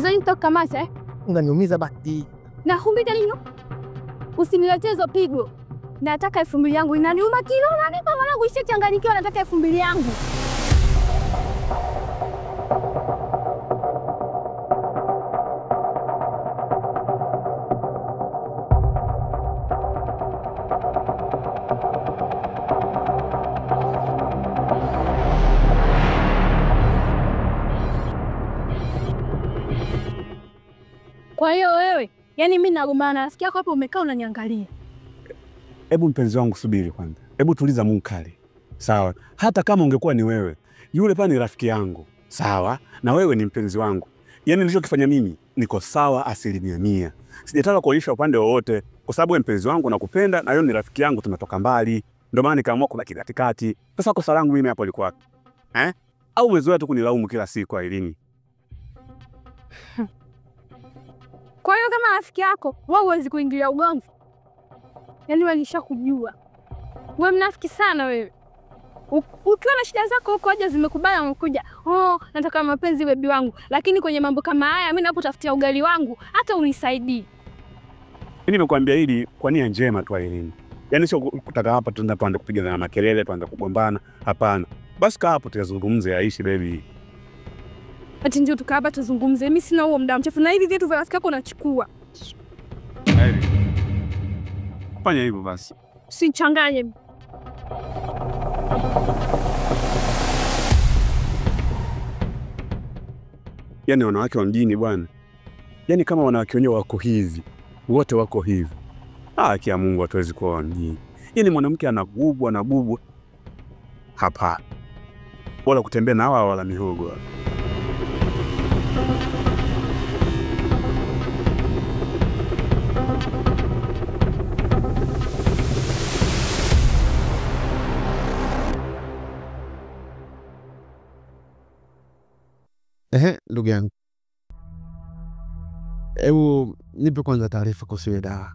Unazani nitakukamata eh? Unaniumiza bati. Na humbita nini? Usiniletee hizo pigo. Nataka 2000 yangu. Inaniuma kilo na nipa mwanangu isichanganyikiwa, nataka 2000 yangu. Kwa hiyo wewe, yani mimi nagombana na rafiki yako hapo umekaa unaniangalia. Hebu mpenzi wangu subiri kwanza. Hebu tuliza munkali. Sawa. Hata kama ungekuwa ni wewe, yule pale ni rafiki yangu. Sawa? Na wewe ni mpenzi wangu. Yaani nilichokifanya mimi niko sawa 100%. Sijataka kuonyesha upande wowote kwa sababu wewe mpenzi wangu nakupenda na yeye ni rafiki yangu, tumetoka mbali. Ndio maana nikaamua kubaki katikati. Sasa kosa langu mimi hapo lilikuwa eh? Au umezoea tu kunilaumu kila siku Aileen? Kwa hiyo kama rafiki yako, wewe huwezi kuingilia ugomvi. Yaani wewe nishakujua. Wewe mnafiki sana wewe. Ukiwa na shida zako huko aje zimekubana umekuja. Oh, nataka mapenzi bebi wangu. Lakini kwenye mambo kama haya mimi nakutafutia ugali wangu, hata unisaidii. Mimi nimekuambia hili kwa nia njema tu Aileen. Yaani sio kutaka hapa tunaanza kupigana makelele, tuanza kugombana, hapana. Basi kaa hapo tuzungumze aishi baby. Ati ndio tukaa hapa tuzungumze. Mimi sina huo muda mchafu na hivi vitu vya rafiki yako unachukua. Aileen. Fanya hivyo basi. Usichanganye. Yaani wanawake wa mjini bwana. Yaani kama wanawake wenyewe wako hivi, wote wako hivi. Ah, kia Mungu hatuwezi kuwa mjini. Yaani mwanamke anagubwa na bubwa. Hapa. Wala kutembea na hawa wala mihogo. Ehe, ndugu yangu. Hebu nipe kwanza taarifa kuhusu ile dawa.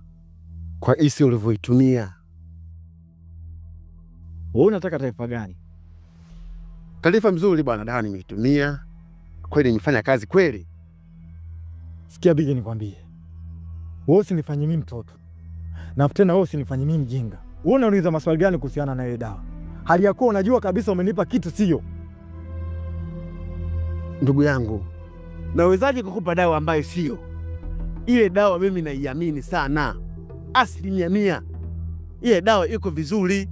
Kwa isi ulivyoitumia. Wewe unataka taarifa gani? Taarifa mzuri bwana, dawa nimeitumia. Kweli nimefanya kazi kweli. Sikia bigi nikwambie. Wewe usinifanye mimi mtoto. Na tena wewe usinifanye mimi mjinga. Wewe unauliza maswali gani kuhusiana na ile dawa? Hali ya kuwa unajua kabisa umenipa kitu sio. Ndugu yangu, nawezaje kukupa dawa ambayo sio? Ile dawa mimi naiamini sana. 100%. Ile dawa iko vizuri.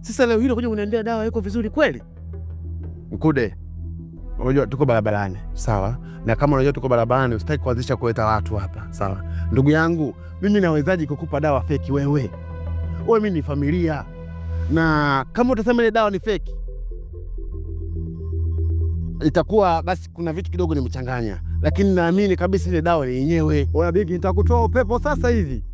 Sasa leo hilo kuja kuniambia dawa iko vizuri kweli? Mkude, unajua tuko barabarani, sawa? Na kama unajua tuko barabarani, usitaki kuanzisha kuleta watu hapa, sawa? Ndugu yangu, mimi nawezaje kukupa dawa feki wewe? Wewe mimi ni familia. Na kama utasema ile dawa ni feki, itakuwa basi kuna vitu kidogo nimechanganya, lakini naamini kabisa ile dawa ni yenyewe. Oya bigi, nitakutoa upepo sasa hivi.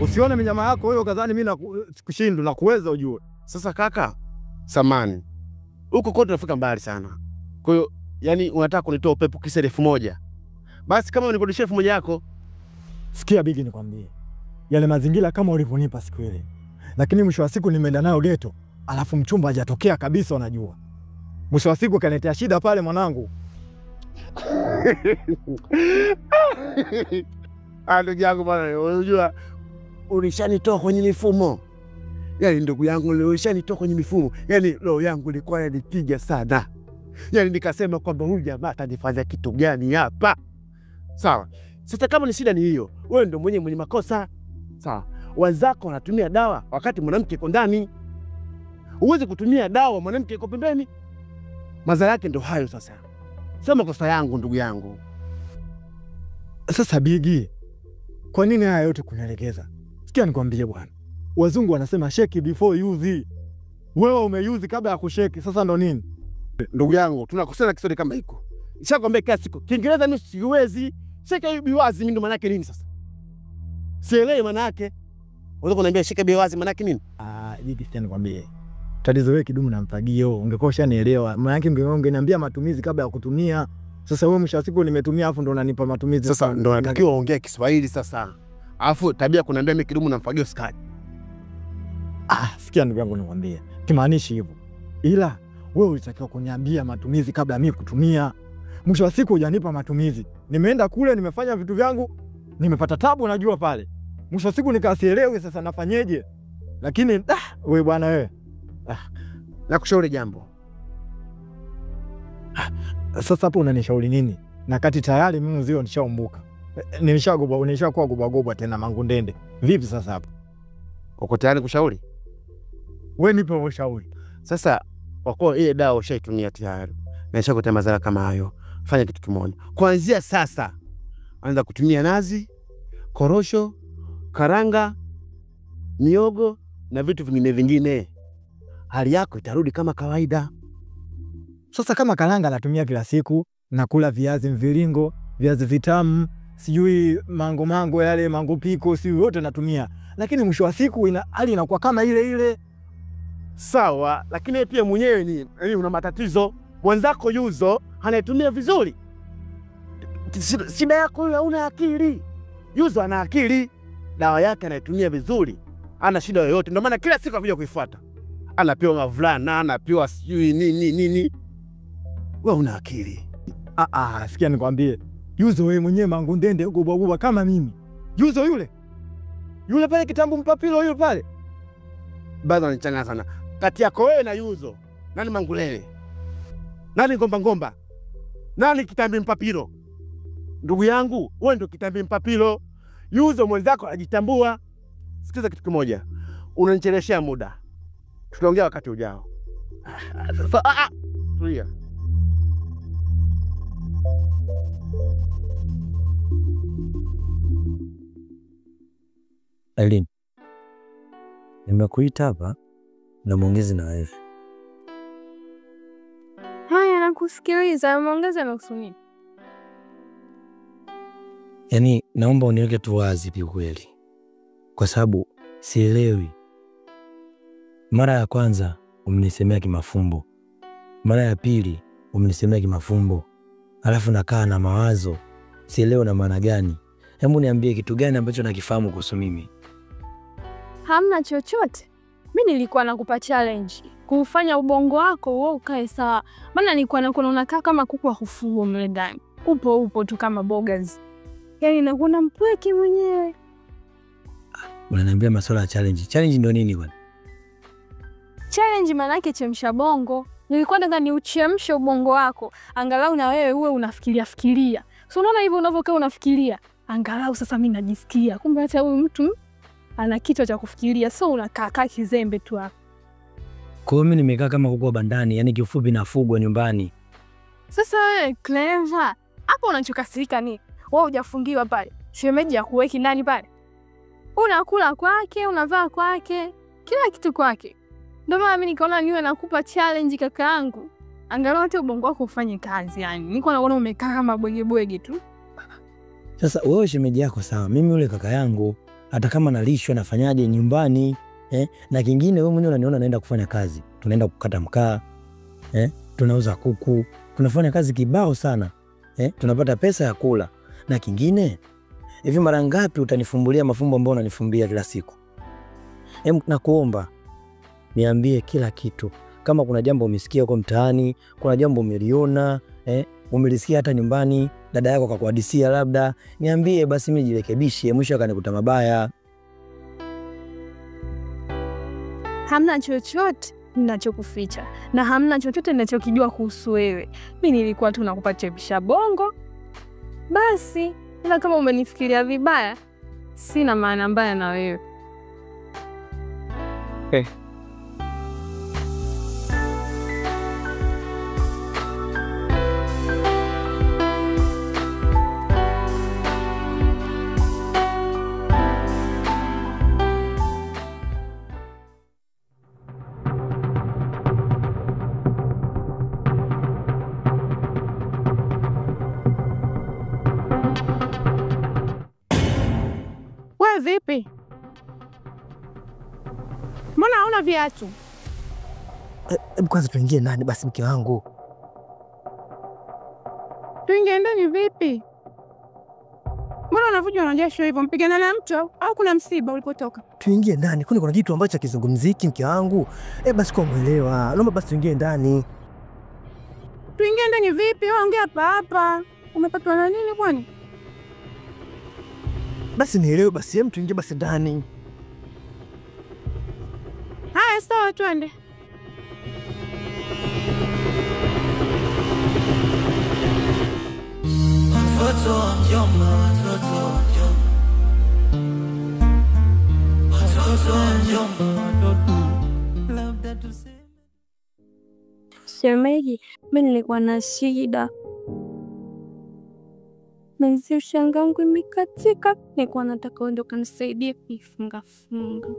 Usione minyama yako hiyo kadhani mimi nakushinda na kuweza ujue. Sasa kaka, samani. Huko kote tunafika mbali sana. Kwa hiyo yani unataka kunitoa upepo kisa 1000. Basi kama unikodishia 1000 yako. Sikia bigi nikwambie. Yale mazingira kama ulivyonipa siku ile. Lakini mwisho wa siku nimeenda nayo ghetto, alafu mchumba hajatokea kabisa unajua. Mwisho wa siku kaniletea shida pale mwanangu. Ah, ndugu yangu bwana, unajua ulishanitoa kwenye mifumo. Yaani ndugu yangu leo ulishanitoa kwenye mifumo. Yaani roho yangu ilikuwa inanipiga sana. Yaani nikasema kwamba huyu jamaa atanifanya kitu gani hapa? Sawa. Sasa kama ni shida ni hiyo, wewe ndio mwenye makosa. Sawa. Wazako wanatumia dawa wakati mwanamke yuko ndani. Uweze kutumia dawa mwanamke yuko pembeni. Madhara yake ndo hayo sasa. Sio makosa yangu ndugu yangu. Sasa bigi, kwa nini haya yote kunielekeza? Sikia nikwambie bwana. Wazungu wanasema shake before use. Wewe umeuzi kabla ya kushake, sasa ndo nini? Ndugu yangu, tunakosana kiswahili kama hiko. Nishakwambia kila siku, Kiingereza mimi siwezi. Shake biwazi mimi ndo maana yake nini sasa? Sielewi maana yake. Unaweza kuniambia shake biwazi maana yake nini? Ah, bigi sikia nikwambie. Tatizo wewe kidumu na mfagio, ungekuwa ushanielewa. Maana yake ungeniambia matumizi kabla ya kutumia. Sasa wewe mwisho wa siku nimetumia afu ndo unanipa matumizi. Sasa ndo natakiwa uongee Kiswahili sasa. Alafu tabia kuniambia mimi kidumu na mfagio sikaji. Ah, sikia ndugu yangu nikwambie. Kimaanishi hivyo. Ila wewe ulitakiwa kuniambia matumizi kabla mimi kutumia. Mwisho wa siku hujanipa matumizi. Nimeenda kule nimefanya vitu vyangu, nimepata tabu najua pale. Mwisho wa siku nikasielewi sasa nafanyeje. Lakini wewe bwana wewe. Nakushauri jambo. Sasa hapo unanishauri nini? Na kati tayari mimi mzio nishaumbuka. Nimeshagoba, nishakuwa goba goba tena mangundende. Vipi sasa hapo? Uko tayari kushauri? Wewe nipe ushauri. Sasa kwa kuwa ile dawa ushaitumia tayari na ishakuletea madhara kama hayo, fanya kitu kimoja. Kuanzia sasa anza kutumia nazi, korosho, karanga, miogo na vitu vingine vingine. Hali yako itarudi kama kawaida. Sasa kama karanga natumia kila siku, nakula viazi mviringo, viazi vitamu, sijui mango mango yale mango piko, sijui yote natumia. Lakini mwisho wa siku hali inakuwa kama ile ile. Sawa, lakini pia mwenyewe ni una matatizo. Mwenzako Yuzo anaitumia vizuri. Shida yako wewe hauna akili. Yuzo ana akili. Dawa yake anaitumia vizuri. Ana shida yoyote. Ndio maana kila siku anakuja kuifuata. Anapewa mavulana, anapewa sijui nini nini. Wewe una akili. Sikia nikwambie. Yuzo wewe mwenyewe mangundende goba goba kama mimi. Yuzo yule. Yule pale kitambu mpapilo yule pale. Bado ananichanganya sana. Kati yako wewe na Yuzo, nani mangulele? Nani ngomba ngomba? Nani kitambi mpapilo? Ndugu yangu, wewe ndio kitambi mpapilo. Yuzo mwenzako ajitambua. Sikiza kitu kimoja. Unanicheleshea muda. Tutaongea wakati ujao. Sasa tulia. Aileen, nimekuita hapa na muongezi na wewe. Haya, nakusikiliza. Muongezi anakuhusu nini? Yaani naomba uniweke tu wazi kiukweli, kwa sababu sielewi. Mara ya kwanza umenisemea kimafumbo, mara ya pili umenisemea kimafumbo, alafu nakaa na mawazo sielewi na maana gani. Hebu niambie kitu gani ambacho nakifahamu kuhusu mimi? Hamna chochote. Mimi nilikuwa nakupa challenge kufanya ubongo wako wewe ukae sawa. Maana nilikuwa nakuona unakaa kama kuku wa kufugwa mle ndani. Upo tu kama bogas. Yaani nakuona mpweke mwenyewe. Unaniambia masuala ya challenge. Challenge ndio nini bwana? Challenge maana yake chemsha bongo. Nilikuwa nataka niuchemshe ubongo wako, angalau na wewe uwe unafikiria fikiria. So unaona hivyo unavyokaa unafikiria, angalau sasa mimi najisikia kumbe hata huyu mtu ana kichwa cha kufikiria, so unakaa kaa kizembe tu hapo. Kwa hiyo mimi nimekaa kama kuku bandani, yani kifupi nafugwa nyumbani. Sasa wewe Clever, hapo unachokasirika ni wewe hujafungiwa pale. Shemeji ya kuweki ndani pale. Unakula kwake, unavaa kwake, kila kitu kwake. Ndio maana mimi nikaona niwe nakupa challenge kakaangu. Angalau hata ubongo wako ufanye kazi yani. Niko naona umekaa kama bwege bwege tu. Sasa wewe shemeji yako sawa, mimi yule kaka yangu hata kama nalishwa nafanyaje nyumbani Na kingine wewe mwenyewe unaniona naenda kufanya kazi. Tunaenda kukata mkaa, tunauza kuku, tunafanya kazi kibao sana. Tunapata pesa ya kula. Na kingine, hivi mara ngapi utanifumbulia mafumbo ambayo unanifumbia kila siku? Nakuomba niambie kila kitu. Kama kuna jambo umesikia huko mtaani, kuna jambo umeliona, umelisikia hata nyumbani, dada yako akakuhadisia labda, niambie basi mimi nijirekebishe, mwisho akanikuta mabaya. Hamna chochote ninachokuficha na hamna chochote ninachokijua kuhusu wewe. Mimi nilikuwa tu nakupa chemsha bongo. Basi, ila kama umenifikiria vibaya, sina maana mbaya na wewe. Vipi? Mbona hauna viatu? Hebu kwanza tuingie ndani basi mke wangu. Tuingie ndani vipi? Mbona unavujwa na jasho hivyo? Mpigana na mtu au kuna msiba ulipotoka? Tuingie ndani. Kwani kuna kitu ambacho hakizungumziki mke wangu? Basi kwa muelewa. Naomba basi tuingie ndani. Tuingie ndani vipi? Wewe ongea hapa hapa. Umepatwa na nini kwani? Basi nielewe basi, hem tuingie basi ndani. Haya sawa, twende. Watoto wa mjomba, watoto wa mjomba. Watoto wa mjomba, watoto. Labda tuseme. Shemeji, mimi nilikuwa na shida. Mwenzi shanga yangu imekatika, nilikuwa nataka uende ukanisaidie kuifunga funga.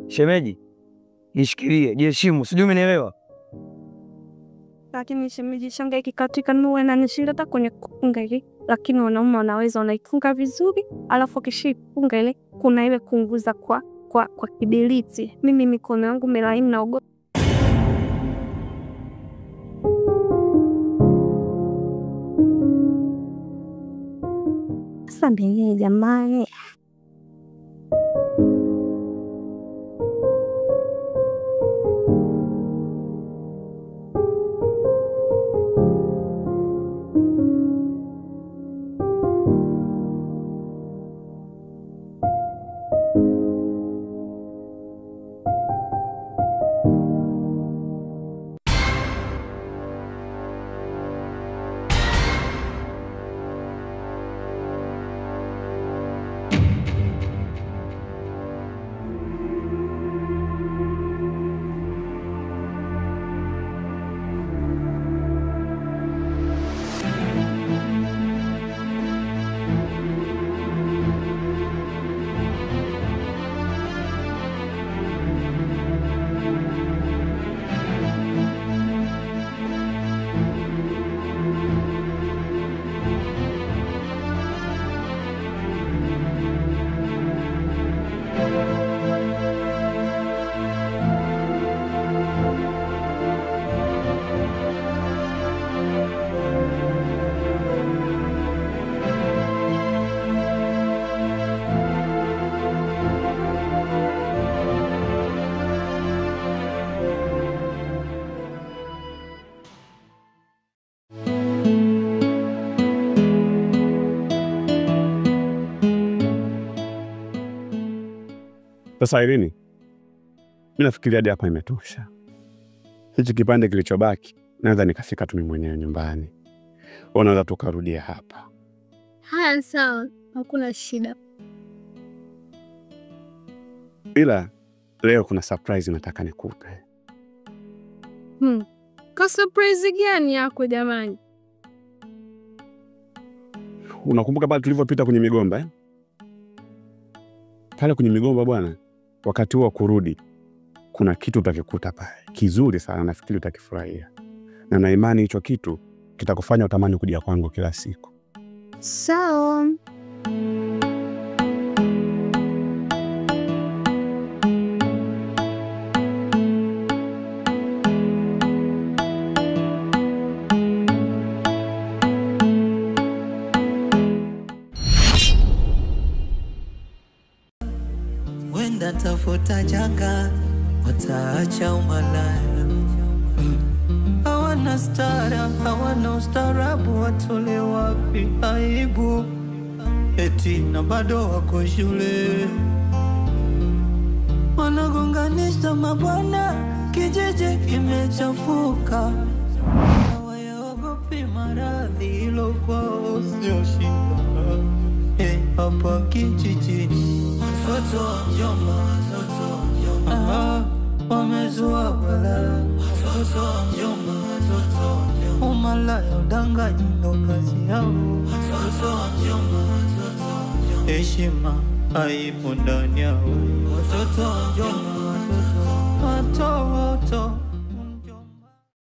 Shemeji, nishikilie, jiheshimu, sijui umenielewa? Lakini shemeji, shanga ikikatika mimi nanishinda hata kwenye kufunga ile, lakini wanaume wanaweza wanaifunga vizuri, alafu kishifunga ile kuna ile kuunguza kwa kibiliti. Mimi mikono yangu milaini naogopa. Sasa mbele jamani. Sasa Irene, mimi nafikiri hadi hapa imetosha. Hichi kipande kilichobaki naweza nikafika tu mimi mwenyewe nyumbani. Unaweza tukarudia hapa. Haya sawa, hakuna shida. Ila leo kuna surprise nataka nikupe. Kwa surprise gani yako jamani? Unakumbuka pale tulivyopita kwenye migomba eh? Pale kwenye migomba bwana, wakati huo kurudi kuna kitu utakikuta pale kizuri sana, nafikiri utakifurahia. Na na imani hicho kitu kitakufanya utamani kuja kwangu kila siku. Sawa. Wenda tafuta janga, wataacha umalaya. Hawana stara, hawana ustaarabu, watole wapi aibu? Eti na bado wako shule, wanagonganisha mabwana, kijiji kimechafuka. Hawayaogopi maradhi, hilo kwao sio shida. Hapa kijijini watoto wa mjomba, watoto wa mjomba, wamezua balaa. Watoto wa mjomba, watoto wa mjomba, umalaya udanganyi ndo kazi yao. Watoto wa mjomba, watoto wa mjomba, heshima haipo ndani yao. Watoto wa mjomba, watoto, watoto.